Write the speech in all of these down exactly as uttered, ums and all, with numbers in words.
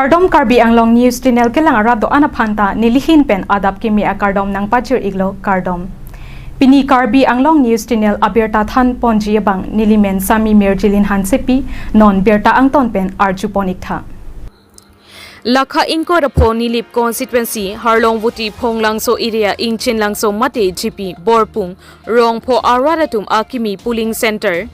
Kardom, Karbi Anglong News Channel kelang arat do-an aphan ta nelihin pen adap kimi akardom nangpajir-iklo, kardom. Pini Karbi Anglong News Channel abirta thanponji abang nelimen Sami Mirjilin Hansepi, non birta angton pen arjupon-iktha. Lakha ingkoi ra pho Nilip constituency, Harlongvoti Phonglangso area, Ingchinlangso mate G P Borpung, Rongpho arat atum akimi polling center,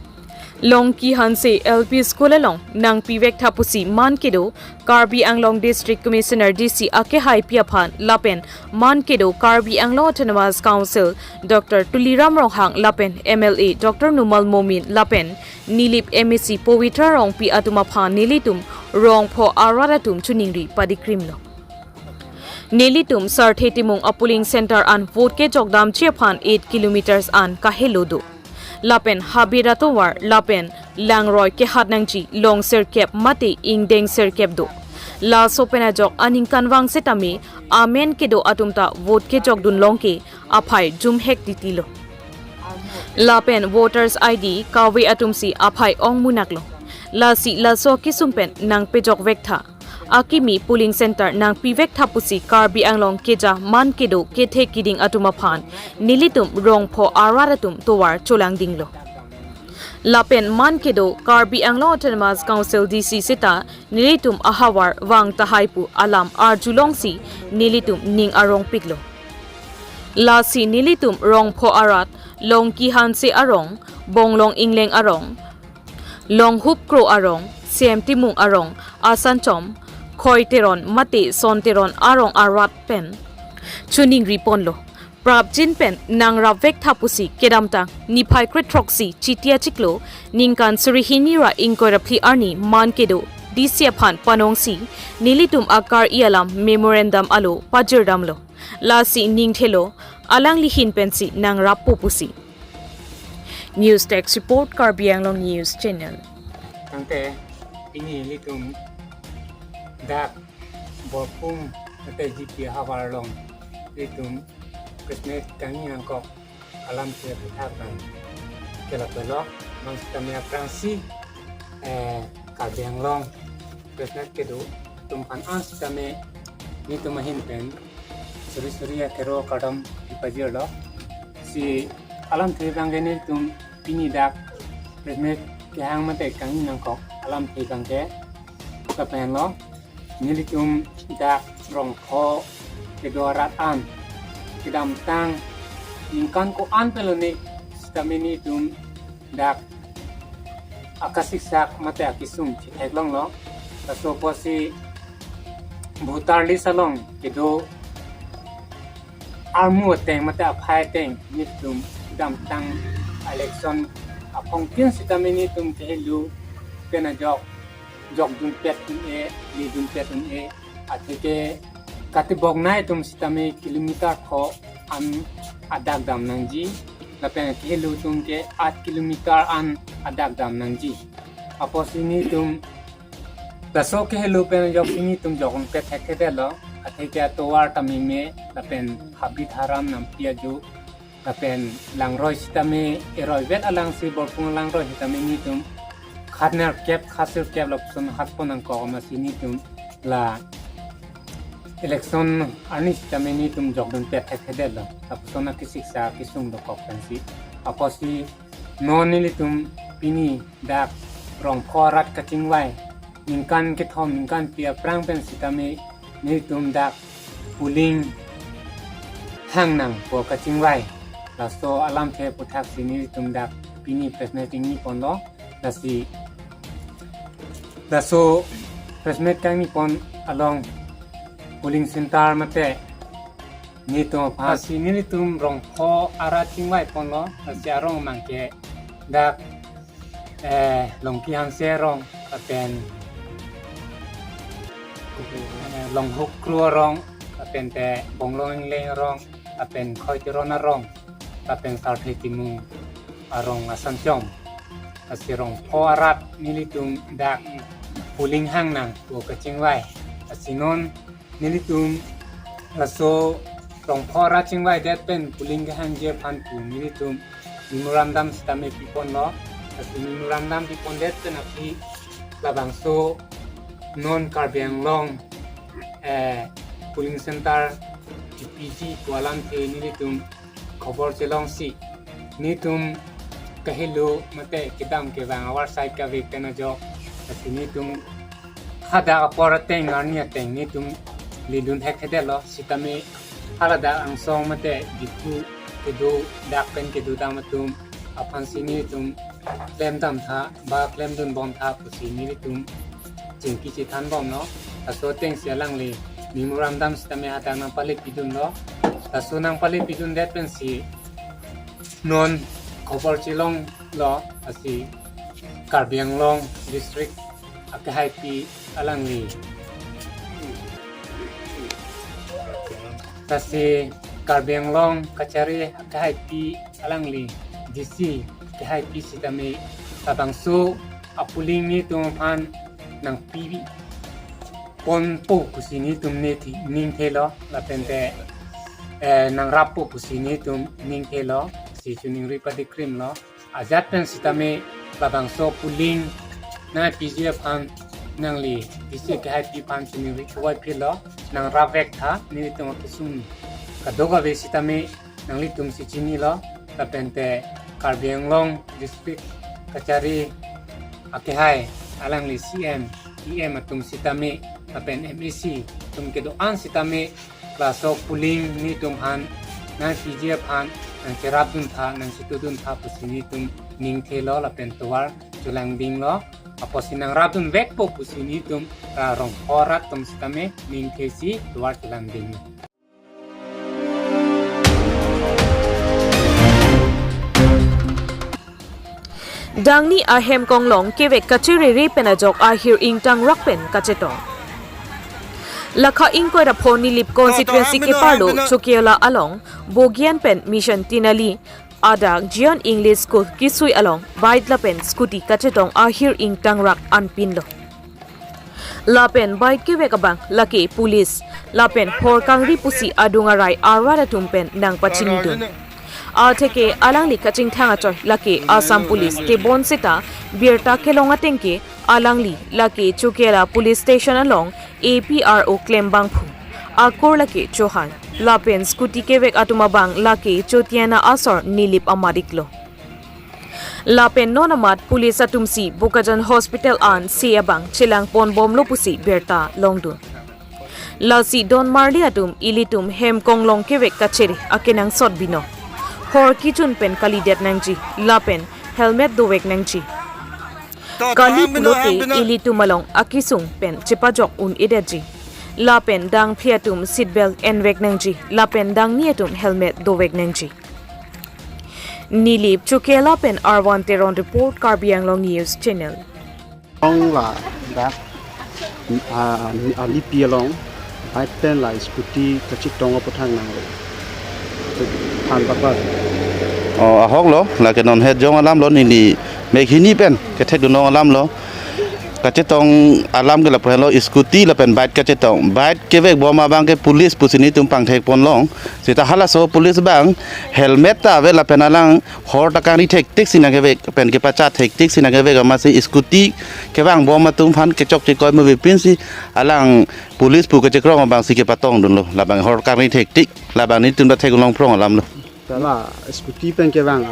Longki Hanse L P School along nangpivektha pusi man kedo Karbi Anglong District Commissioner, D C akehaipi aphan lapen man kedo Karbi Anglong Autonomous Council Doctor Tuliram Ronghang lapen M L A Doctor Numal Momin lapen Nilip M A C Pavitra Rongpi atum aphan nelitum Rongpho arat atum choningri padikrimlo. Nelitum Sarthe Timung a polling center an vote kejokdamji aphan eight kilometers an kahelo do. Lapen habit atovar lapen langroi kehat nangji long sirkep mate ingdeng sirkep do. Laso pen ajok aningkanvang setame amen kedo atum ta vote kejokdun long ke aphai jumhek titilo. Lapen voters I D kave atumsi aphai ongmunaklo. Lasi laso akesung pen nangpejokvektha, akimi polling center nangpivektha pusi Karbi Anglong keja man kedo kethe kiding atum aphan nelitum Rongpho arat atum tovar cholangdinglo. Lapen man kedo Karbi Anglong Autonomous Council D C seta nelitum ahavar vang tahai pu alam arjulongsi nelitum ning arongpiklo. Lasi nelitum Rongpho arat, Longki Hanse arong, Bonglong Ingleng arong, Longhup Kro arong, Sem Timung arong, Asanchom, Khoi Teron mate Son Teron arong arat pen choningriponlo. Prapjin pen nangrapvektha pusi kedamtang niphai kre throksi Chiti achiklo ningkan suri hini ra ingkoi ra phli arni man kedo D C aphan panongsi nelitum akar-i alam memorandum alo pajirdamlo. Lasi ningthelo, alangli ahin pensi nangrappo pusi. News Desk Report, Karbi Anglong News Channel. Tangte pini nelitum dak Borpung mate G P havar along nelitum press meet kangni nangkok alamthe aphuthak abang kelapelo, bang sitame aphrangsi, eh, Karbi Anglong press meet kedo atum aphan an sitame nelitum ahin pen suri suri akero kardom ipajirlo. Si alamthe abang ke nelitum pini dak press meet kehang mate kangni nangkok alamthe abang ke lapenlo. Nelitum dak Rongpho kedo arat an kedamtang ningkan ko-an pelone sitame nelitum dak akasiksak mate akesung chetheklonglo. Laso apotsi voter list along kedo armu ateng mate aphai ateng nelitum kedamtang election aphongkin sitame nelitum kehelo pen ajok jokdunpet un-e, ledunpet un-e, atheke katibok nai atum sitame kilometer pho an adak dam nangji, lapen kehelo atum ke aat kilometer an adak dam nangji. Apotsi nelitum laso kehelo pen ajoksi nelitum jokdunpet thekthedetlo, atheke atovar ta meme, lapen habit haram nampi ajo, lapen langroi sitame eroi vet alangsi Borpung langroi sitame nelitum khat nerkep khat sirkep lapuson hatpon nangkok amatsi nelitum la election arni sitame nelitum jokdunpet thekthedetlo, lapuson akisiksa akesung dokok pensi. Apotsi non nelitum pini dak Rongpho arat kachingvai ningkan kethom ningkan phli aphrang pen sitame nelitum dak polling hangnang pu kachingvai. Laso alamthe aphuthaksi nelitum dak pini press meet kangniponlo. Lasi laso press meet kangnipon along polling center mate nelitum aphan, lasi nelitum Rongpho arat chingvaiponlo. Lasi arong abang ke dak eh, Longki Hanse arong, lapen, eh, Longhup Kro arong, lapen te Bonglong Ingleng arong, lapen Khoi Teron arong, lapen Sarthe Timung arong Asanchom. Lasi Rongpho arat nelitum dak polling hangnang pu kachingvai. Lasi non nelitum laso Rongpho arat chingvaidet pen polling kehangji aphan pu nelitum memorandum sitame piponlo. Lasi memorandum pipondet pen aphi labangso non Karbi Anglong, eh, polling center P P G pu alamthe nelitum khobor chelongsi, netum kahelo mate kedam kevang avarsai kave pen ajok, lasi netum hadak apor ateng arni ateng netum lelun hekthedetlo, sitame haladak angsong mate Diphu kedo, dak pen kedodam atum aphansi netum klemdamtha ba klemdunbomtha pusi nelitum chingki chethanbomlo. Laso atengsi alangli memorandum sitame hadak nangpalepidunlo. Laso nangpalepidundet pensi non khobor chelonglo, lasi Karbi Anglong District akehaipi alangli, lasi Karbi Anglong kachari akehaipi alangli, D C akehaipi sitame labangso apolling netum aphan nangpiponpo pusi netum nethi ningthelo, lapente, eh, nangrappo pusi netum ningthelo, si choningri padikrimlo. Ajat pen sitame labangso polling nangpiji aphan nangli D C akehaipi aphan choningri khuai philo, nangrapvektha, netum akesung kadokave sitame nanglitumsi chinilo, lapente Karbi Anglong District kachari akehai alangli C M, E M atum sitame, lapen M A C atum kedo-an sitame, laso polling netum aphan nangpiji aphan nangcherapduntha, nangchituduntha pusi netum ningthelo lapen tovar chelangdinglo. Apotsi nangrapdunvekpo pusi netum ra rongphar atum sitame ningthesi tovar chelangdinglo. Dangni ahem konglong kevek kachere pen ajok ahir ingtangrak pen kachetong. Lakha ingkoi ra pho Nilip constituency keparlo Chokihola along Bogian pen Mission Tinali adak Zion English School kisui along bike lapen scooty kachetong ahir ingtangrak anpinlo. Lapen bike kevek abang lake police lapen hor kangri pusi adung arai arvar atum pen nangpachinidun. Atheke alangli kachingthang achoi lake Assam Police tebon seta birta kelong atengke alangli lake Chokihola Police Station along A P R O klembangphu akur lake Chauhan, lapen scooty kevek atum abang lake Chotiana asor Nilip amat iklo. Lapen non amat police atumsi Bokajan Hospital an se abang chelangponbomlo pusi birta longdun. Lasi don marli atum ilitum hem konglong kevek kachere akenangsot binong. Hor kechun pen kalidet nangji, lapen helmet dovek nangji. Kali pulote ilitum along akesung pen chepajok un-edetji. Lapen dangphli atum seat belt envek nangji, lapen dangni atum helmet dovek nangji. Nilip Chokihola pen Arvan Teron report, Karbi Anglong News Channel. Ong ladak, ah, alipi along bike pen la scooty kachetong aphuthak nanglo. Phan pakar. Oh, ahoklo, lake non het jong alamlo, neli meghini pen kethekdun long alamlo. Kachetong alam ke lapu helo scooty lapen bike kachetong. Bike kevekbom abang ke police pusi netum pangthekponlong. Seta halaso police abang helmet ta ave lapen alang hor ta kangri thektik si nangkevek pen kepachat thektik si nangkevek amatsi scooty kevangbom atum aphan kechok chekoi move pinsi alang police pu kachekrong abangsi kepatongdunlo. Labang hor kangri thektik, labang netum ta theklongphrong alamlo. Tala scooty pen kevang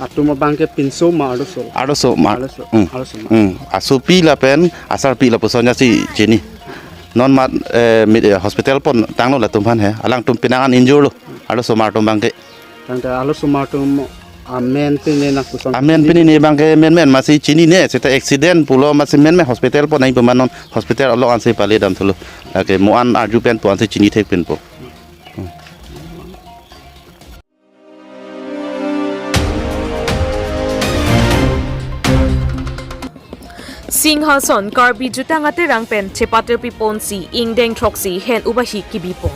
atum abang ke pinso ma arloso? Arloso ma. Arloso. Hmm. Arloso ma. Hmm. Asopi lapen asarpi lapuson jasi chini. Non mat, eh, mid-, eh, hospital pontanglo latum aphan he. Alangtum penang an injure lo. Arloso ma atum abang ke. Tangte arloso ma atum amen pine nangpuson. Amen pine ne abang ke menmen amatsi chinine, seta accident pulo amatsi menmen hospital pon nangji pu ma non hospital along ansi paledamthulo. Lake mo an arju pen pu ansi chini thekpinpo. Singhason Karbi Jutang Aterang pen chepatirpiponsi ingdeng throksi hen ubahi kibipo.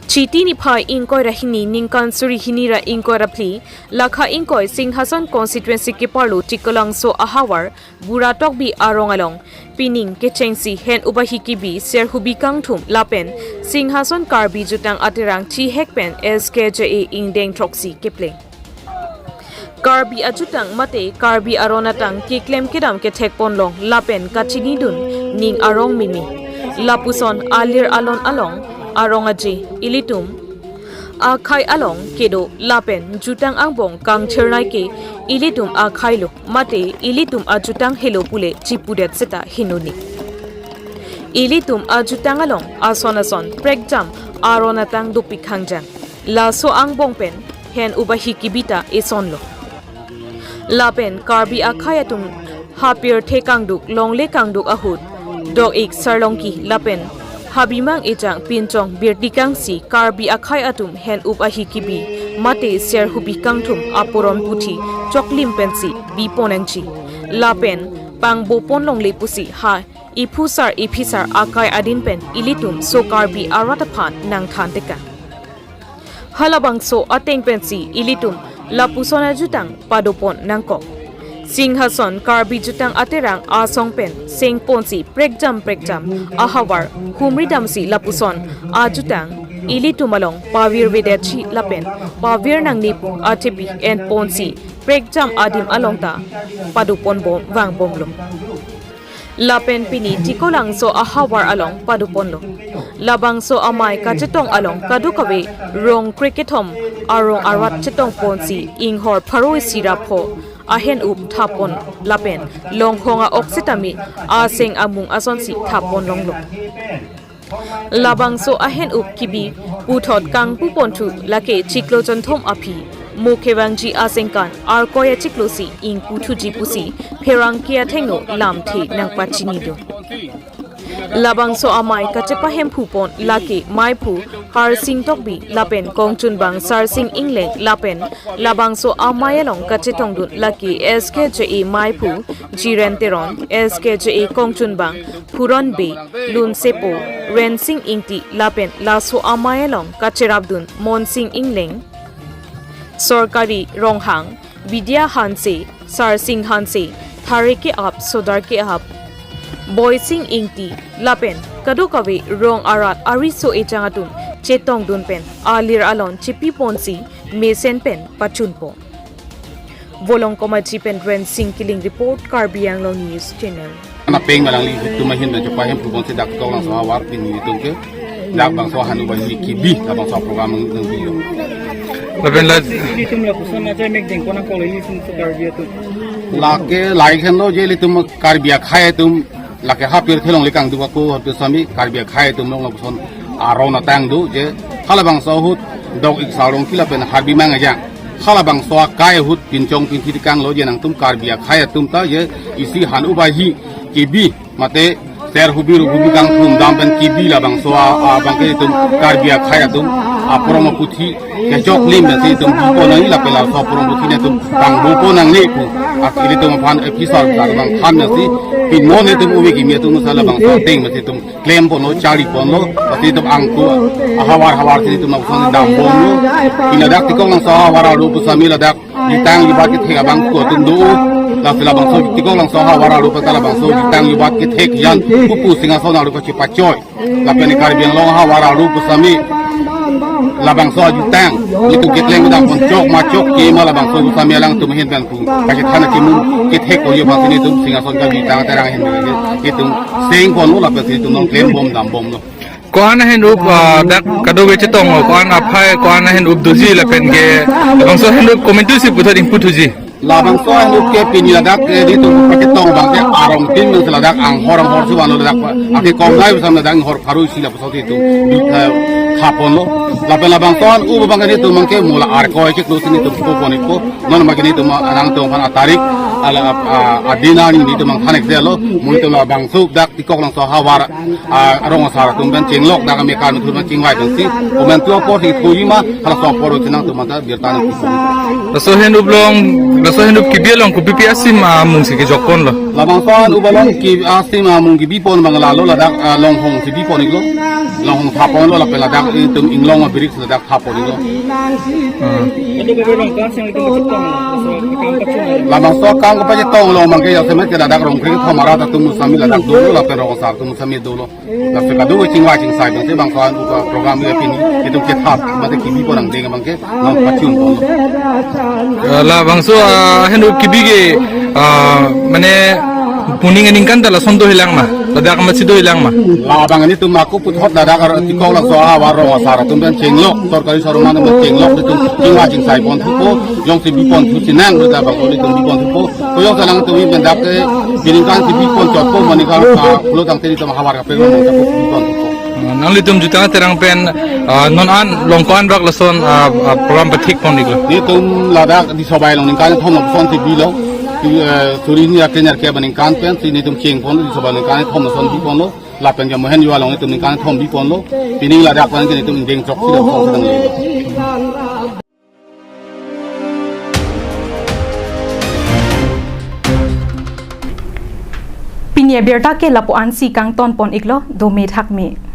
Chiti niphai ingkoi ra hini ningkan suri hini ra ingkoi ra phli, lakha ingkoi Singhason constituency keparlo Tikolangso ahavar Bura Tokbi arong along pining kechengsi hen ubahi kibi Serhubi Kangthum lapen Singhason Karbi Jutang Aterang chihek pen S K J A ingdeng throksi kepleng. Karbi ajutang mate Karbi aron atang keklem kedam kethek ponlong lapen kachinidun ning arong mimi. Lapuson alir alon along arong aje ilitum akhei along kedo lapen jutang angbong kangthirnei ke ilitum akhei lo mate ilitum ajutang helo pule chipudet seta hinuni. Ilitum ajutang along ason ason prekjam aron atang dopik hangjang. Laso angbong pen hen-up ahi kibita esonlo. Lapen Karbi akhei atum hapirthe kangduk longle kangduk ahut dok-ik Sarlongki lapen habimang ejang pinchong birti kangsi Karbi akhei atum hen-up ahi kibi mate serhubi kangthum aporon puthi choklim pensi biponangji. Lapen pangbo ponlongle pusi ha iphusar iphisar akai adin pen ilitum so Karbi arat aphan nangthan tekang. Halabangso ateng pensi ilitum lapuson ajutang padopon nangkok. Singhason Karbi jutang aterang asong pen sengponsi prekjam prekjam ahavar humridamsi lapuson ajutang ilitum along pavirvedetji lapen pavir nangnepu athepi enponsi prekjam adim along ta padoponbom vangbomlo. Lapen pini Tikolangso ahavar along padoponlo. Labangso amei kachetong along kadokave rong krekethom arong arat chetongponsi inghor pharo isi ra pho ahen-up thapon lapen longhong a-ok setame aseng amung asonsi thapon longlo. Labangso ahen-up kibi puthot kangpuponthu lake chiklo chonthom aphi mo kevangji asengkan Arkoi achiklosi ingputhuji pusi pherangke athengno lamthe nangpachinidun. Labangso amei kachepahemphupon lake meiphu Harsing Tokbi lapen kongchunbang Sarsing Ingleng lapen labangso amei along kachetongdun lake S K J A meiphu Jiren Teron, S K J A kongchunbang Phuron Bey, Lunsepo Rensing Ingti lapen laso amei along kacherapdun Monsing Ingleng, Sorkari Ronghang, Bidya Hanse, Sarsing Hanse, Thare ke-ap, Sodar ke-ap, Boising Ingti lapen kadokave rong arat ariso ejang atum chetongdun pen alir alon chepiponsi mesen pen pachunpo. Volongkom Aji pen Rensing Killing report, Karbi Anglong News Channel. Anapeng malangli ilitum ahin pen chepahemphuponsi dak Tikolangso ahavar pini ilitum ke dak bangso ahen-up ahi kibi, dak bangso program nangpilo. Lapen la ilitum lapuson aja mek dengkon akol ilitum Karbi atum. Lake laik henlo je ilitum Karbi akhei atum lake hapirthe longle kangduk ako hapir sami Karbi akhei atum along lapuson aron atang do je halabangso ahut dok-ik Sarlongki lapen habimang ejang. Halabangso akai ahut pinchong pinthi tekanglo je nangtum Karbi akhei atum ta je isi ahen-up ahi kibi mate serhubi ronghubi kangthum dam pen kibi labangso a, abangke itum Karbi akhei atum aporong aputhi kechoklim pensi itum biponang lapen laso aporong aputhi netum pangboponang ne pu. Ak ilitum aphan episode ta bang khan nasi pinon itum ubi kimi atum sala bangso ateng pensi itum klemponlo, chariponlo, pensi itum angku ahavar havar si itum nangkosong dambomlo. Pini ladak Tikolangso ahavar arlo pusami ladak jutang jubat kethek abang ko atum do. Lasi labangso Tikolangso ahavar arlo pata labangso jutang jubat kethek jan pupu Singhason arlo kachepachoi. Lapen Karbi Anglong ahavar arlo pusami labangso ajutang itum keklem kedam pon chok ma chok ke ma labangso pusami alangtum ahin pen pu kachethan akimun kethek ko yo bangsi itum Singhason Karbi jutang aterang ahin itum sengponlo lapen si itum nangklembom dambomlo. Ko-an ahen-up, ah, dak kadokave chetonglo, ko-an aphai, ko-an ahen-up doji lapen ke labangso ahen-up komantusi puthot ingputhuji. Labangso ahen-up ke pini ladak ke itum kachetong abangke arong tin nang ladak anghor anghor si vanlo ladak pa. Ake kongai usam ladak anghor pharo isi lapuson itum, eh, thaponlo. Lapen labangso ahen-up abangke itum abangke mo la Arkoi chiklosi itum puponpo. Non abangke itum anangtum aphan atarik ala, ah, adina ni itum nangthan-ikdetlo. Mo itum labangso dak Tikolangso ahavar, ah, rong asar atum pen chenglok dak kami kan atum pen chingvai pensi komantu apor si thojima halaso apor si nangtum anta birta nang. Laso ahen-up along, laso ahen-up kibi along kopipi asim amungsi kejokponlo. Labangso ahen-up along ki asim amung kibipon abang lalo ladak, ah, longhong kibipon-iklo. Longhong thaponlo lapen ladak itum inglong abirik ladak thaponlo. Hmm. Labangso Ang kapachetong lo abangke jasemet ke ladak Rongkring thom arat atum sami ladak dolo lapen rong asar atum sami dolo. Laso kado chingvai chingsai abangke bangso an upa program ya pini itum kethap mate kibi pon angdeng abangke nang pachun pon. Eh, labangso, ah, hendu kibi ke, ah, mane puning aningkan ta lason dohilang ma, ladak amatsi dohilang ma. Labang ilitum ako puthot ladak ar tikok laso ahavar rong asar atum pen chenglok, sorkari sarumana pen chenglok, itum chingvai chingsai pon thupo, jongsi bi pon thu chinang, ladak abang ilitum bi pon thupo. Ko jongsi alanglitum bi pen dak ke, piningkan si bi pon chotpo, maningkan, ah, pulo tangte itum ahavar kapek lo, mangsa ko bi pon thupo. Nanglitum Jutang Terang pen, ah, non an, long ko-an bak lason, ah, ah, program pathik pon iklo. Nelitum ladak Disobai along ningkan thom lason si bilo. Di, eh, suri hini ra kre nerkep aningkan pensi nelitum cheng pon Disobai ningkan thom lason bi ponlo. Lapen ke Mohenjo along nelitum ningkan thom bi ponlo. Pini ladak pen ke nelitum ingdeng chok si lason sedang lelo. Pini abirta ke lapu-an si kangton pon iklo, dome thakme.